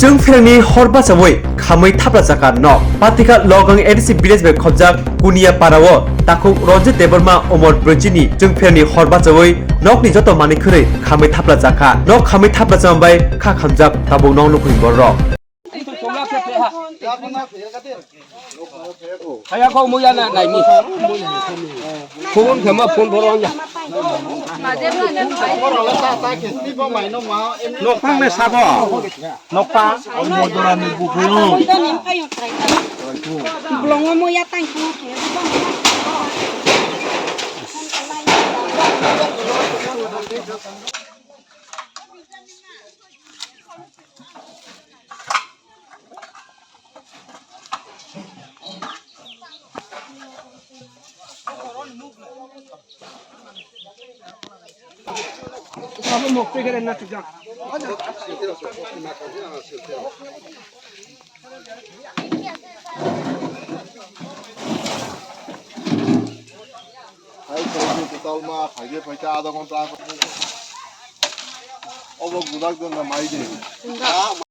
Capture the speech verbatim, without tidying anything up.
Chwng pherangni hor bachawi khamwi thapla chakha nok. Pathika Logang A D C village bai khobjak Kunia parao takhuk Ranjit Debbarma umor brwi ni chwng pherangni hor bachawi nokni joto manwi khwrwi khamwi thapla chakha. Nok khamwi thapla chama bai kha khamjak tabuk nok nukhung borok. Haya kho muya na nai mi. Phone khe ma phone boro anja. Nokphang le sabo. Nokphang. Bolongo muya tang khe. Hai, hai, total ma, hai, hai, ta, adha ghonta. Obo gudak jona mai de.